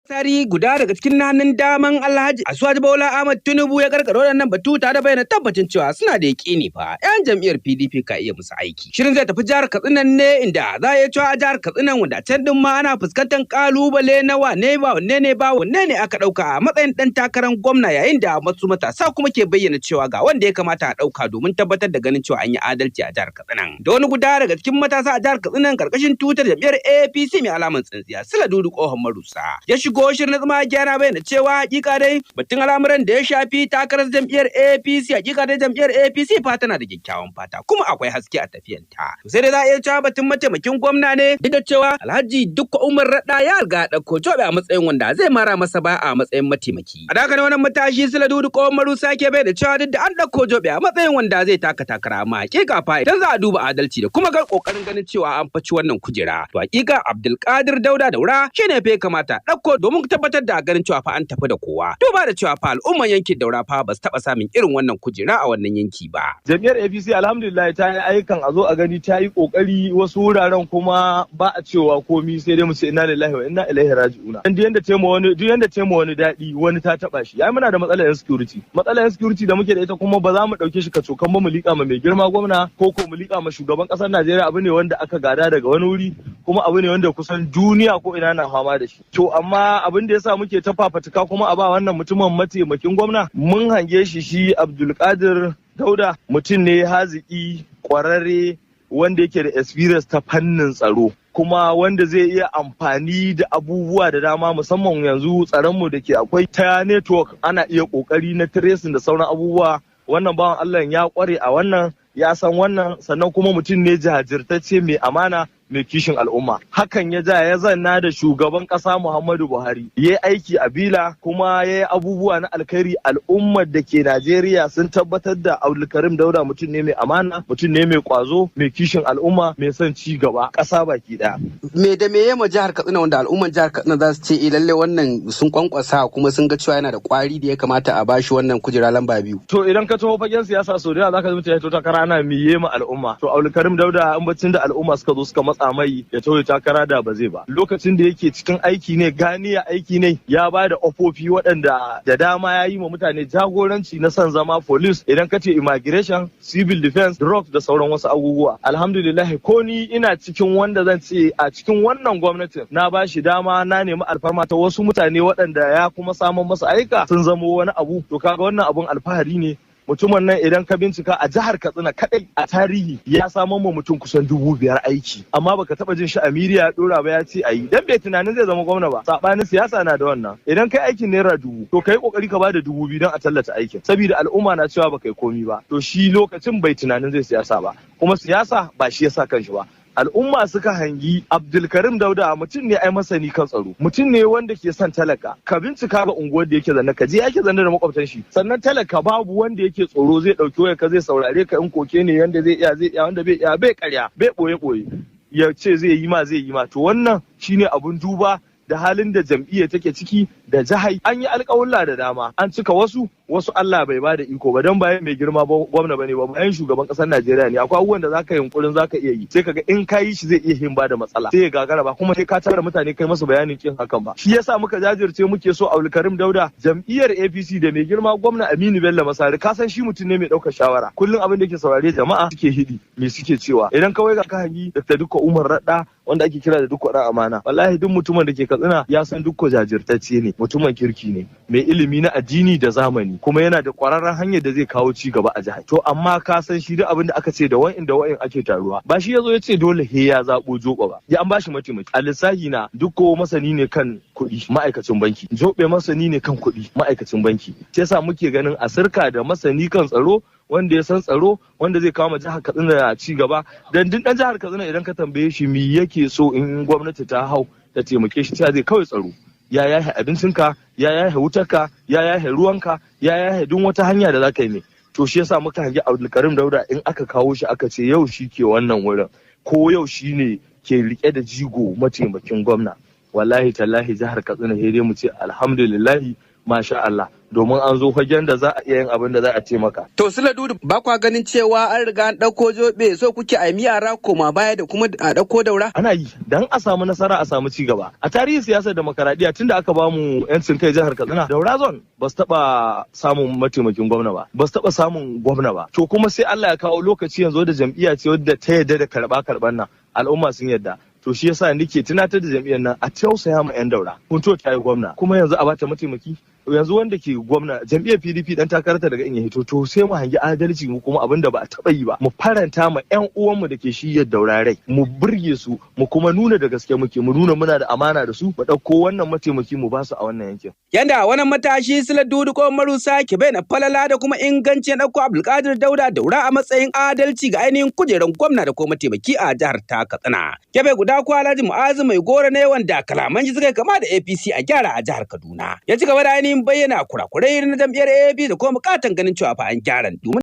Sari guda daga cikin hannun daman Alhaji Asuwaju Bola Ahmad Tinubu ya karkaro waɗannan batu tare da bayyana tabbacin cewa suna da yaƙini fa 'yan jam'iyyar PDP ka iya musu aiki. Shirin zai tafi jihar Katsina ne, inda za a iya cewa a jihar Katsina, wanda can din ma ana fuskantar kalubale na wane ba wanne ne ba wanne ne aka ɗauka a matsayin ɗan takarar gwamna, yayin da wasu matasa kuma ke bayyana cewa ga wanda ya kamata a ɗauka domin tabbatar da ganin cewa an yi adalci a jihar Katsina. Da wani guda daga cikin matasa a jihar Katsina karkashin tutar jam'iyyar APC mai alamar tsintsiya, Sula Dudu Kohon Marusa, ya shigo shirin na tsuma gyara, bayyana cewa hakika dai batun al'amuran da ya shafi takarar jam'iyyar APC, hakika dai jam'iyyar APC fa tana da kyakkyawan fata kuma akwai haske a tafiyanta. Sai dai za a iya cewa batun mataimakin gwamna ne, duk da cewa Alhaji Dukko Umar Radda ya riga ɗauko Jobe a matsayin wanda zai mara masa ba a matsayin mataimaki. A da haka wannan matashi Sula Dudu Kohon Marusa ke bayyana cewa duk da an ɗauko Jobe a matsayin wanda zai taka takara, amma hakika fa idan za a duba adalci da kuma ga kokarin ganin cewa an faci wannan kujera, to hakika Abdulkadir Dauda Daura shine fa ya kamata ɗauko domin tabbatar da ganin cewa fa an tafi da kowa, duba da cewa fa al'umman yankin Daura fa ba su taɓa samun irin wannan kujera a wannan yanki ba. Jam'iyyar APC, alhamdulillah, ta yi ayyukan a zo a gani, ta yi kokari. Wasu wuraren kuma ba a cewa komi, sai dai mu ce inna lillahi wa inna ilaihi raji'una. Duk yanda tema wani daɗi, wani ta taba shi. Ai muna da matsalar insecurity. Matsalar insecurity da muke da ita kuma ba za mu ɗauke shi kacokan ba mu liƙa ma mai girma gwamna ko mu liƙa ma shugaban ƙasar Najeriya. Abu ne wanda aka gada daga wani wuri, kuma abu ne wanda kusan duniya ko ina na fama da shi. To amma abin da yasa muke ta fafatuka kuma a ba wannan mutumin mataimakin gwamna, mun hange shi, shi Abdulkadir Dauda, mutum ne haziki, kwararre, wanda yake da experience ta fannin tsaro, kuma wanda zai iya amfani da abubuwa da dama, musamman yanzu tsaronmu da ke akwai ta network, ana iya kokari na tracing da sauran abubuwa. Wannan bawan Allah ya kware a wannan, ya san wannan. Sannan kuma mutum ne jajirtacce, mai amana, mai kishin al'umma. Hakan ya ja ya zanna da shugaban kasa Muhammadu Buhari, ya yi aiki a Bila, kuma ya yi abubuwa na alkhairi. Al'ummar da ke Najeriya sun tabbatar da Abdulkarim Dauda mutum ne mai amana, mutum ne mai kwazo, mai kishin al'umma, mai son ci gaba kasa baki daya. Me da me yema jihar Katsina wanda al'umman jihar Katsina za su ce eh, lalle wannan sun kwankwasa kuma sun ga cewa yana da kwari da ya kamata a bashi wannan kujera lamba 2? To idan ka taho fagen siyasa, sau da yawa zaka ji mutum ya to takara ana miye ma al'umma. To Abdulkarim Dauda, in bacin da al'umma suka zo suka matsa mai ya taho takara, da ba zai ba. Lokacin da yake cikin aiki ne, ganiya aiki ne, ya ba da ofofi waɗanda da dama ya yi ma mutane jagoranci na son zama police, idan ka ce immigration, civil defense, drugs da sauran wasu abubuwa. Alhamdulillah, ko ni ina cikin wanda zan ce a cikin wannan gwamnatin na ba shi dama, na nemi alfarma ta wasu mutane waɗanda ya kuma samun masa aika sun zamo wani abu. To kaga wannan abun alfahari ne. Mutumin nan, idan ka bincika a jihar Katsina kadai, a tarihi ya samar ma mutum kusan 5,000 aiki, amma baka taba jin shi a media ya dora ba ya ce ayi, dan bai tunanin zai zama gwamna ba. Sabanin siyasa na da wannan, idan kai aikin naira 1,000, to kai kokari ka bada 2,000 don a tallata aikin, saboda al'umma na cewa baka yi komi ba. To shi lokacin bai tunanin zai siyasa ba, kuma siyasa ba shi yasa kanshi ba. Al'umma suka hangi Abdulkarim Dauda mutum ne ai masani kan tsaro, mutum ne wanda ke son talaka. Ka bincika ga unguwar da yake zanne, ka je yake zanne da makwabtan shi. Sannan talaka babu wanda yake tsoro, zai dauki waya ka, zai saurare ka. In koke ne, yanda zai iya zai iya, wanda bai iya bai karya, bai boye boye, ya ce zai yi ma zai yi ma. To wannan shine abun duba da halin da jam'iyya take ciki da jihai. An yi alƙawulla da dama, an cika wasu, wasu Allah bai bada iko ba, dan bayan mai girma gwamna bane ba, bayan shugaban ƙasar Najeriya ne. Akwai abubuwan da zaka yunkurin zaka iya yi, sai kaga in ka yi shi zai iya yin bada matsala, sai ya gagara, ba kuma sai ka tara mutane kai masa bayanin kin hakan ba. Shi yasa muka jajirce muke so Abdulkarim Dauda, jam'iyyar APC da mai girma gwamna Aminu Bello Masari. Ka san shi mutum ne mai ɗaukar shawara, kullum abin da yake saurare jama'a suke hidi, me suke cewa. Idan kawai ga ka hangi Dr. Dukko Umar Radda, wanda ake kira da Dukko dan amana, wallahi duk mutumin da ke Katsina ya san Dukko jajirtacce ne, mutumin kirki ne, mai ilimi na addini da zamani, kuma yana da kwararren hanyar da zai kawo ci gaba a jihar. To amma ka san shi, duk abin da aka ce da wa'in da wa'in ake taruwa, ba shi yazo ya ce dole he ya zabo Jobe ba, ya an bashi mataimaki. A lissahi na, Dukko masani ne kan kuɗi, ma'aikacin banki. Jobe masani ne kan kuɗi, ma'aikacin banki. Sai yasa muke ganin a sirka da masani kan tsaro, wanda ya san tsaro, wanda zai kawo jihar Katsina ci gaba. Dan duk dan jihar Katsina idan ka tambaye shi me yake so in gwamnati ta hau ta taimake shi, cewa zai kawai tsaro. Ya yahe abincinka, ya yahe wutarka, ya yahe ruwanka, ya yahe duk wata hanya da zaka yi ne. To shi yasa muka hangi Abdulkarim Dauda, in aka kawo shi aka ce yau shi ke wannan wurin, ko yau shi ne ke rike da jigo mataimakin gwamna, wallahi tallahi jihar Katsina sai dai mu ce alhamdulillahi. Masha Allah, domin an zo fagen da za a iya yin abin da za a taimaka. To Sula Dudu, ba kwa ganin cewa an riga an ɗauko Jobe, so kuke a yara koma baya da kuma a ɗauko Daura? Ana yi dan a samu nasara, a samu ci gaba. A tarihin siyasar demokaradiyya, tunda aka bamu yancin kai, jihar Katsina, Daura Zone ba su taɓa samun mataimakin gwamna ba, ba su taɓa samun gwamna ba. To kuma sai Allah ya kawo lokaci yanzu da jam'iyya ce wadda ta yarda da karɓa karɓan nan, al'umma sun yarda. To shi yasa nake tunatar da jam'iyyar nan a tausaya ma 'yan Daura. Kunto ta yi gwamna, kuma yanzu a bata mataimaki. Yanzu wanda ke gwamna jam'iyyar PDP dan takarata daga in ya hito, to sai mu hangi adalci, mu kuma abin da ba a taba yi ba, mu faranta ma yan uwanmu da ke shiyar Daura rai, mu burge su, mu kuma nuna da gaske muke, mu nuna muna da amana da su, mu dauko wannan mataimaki mu ba su a wannan yankin. Yanda wannan matashi Sula Dudu ko Marusa ke bayyana falala da kuma ingancin ɗauko Abdulkadir Dauda Daura a matsayin adalci ga ainihin kujerar gwamna da kuma mataimaki a jihar ta Katsina. Gefe guda kuwa, Alhaji Mu'azu Mai Goro ne wanda kalaman shi suka kama da APC a gyara a jihar Kaduna. Ya ci gaba da ainihin bayyana kurakurai na jam'iyyar APC da kuma bukatan ganin cewa fa an gyara domin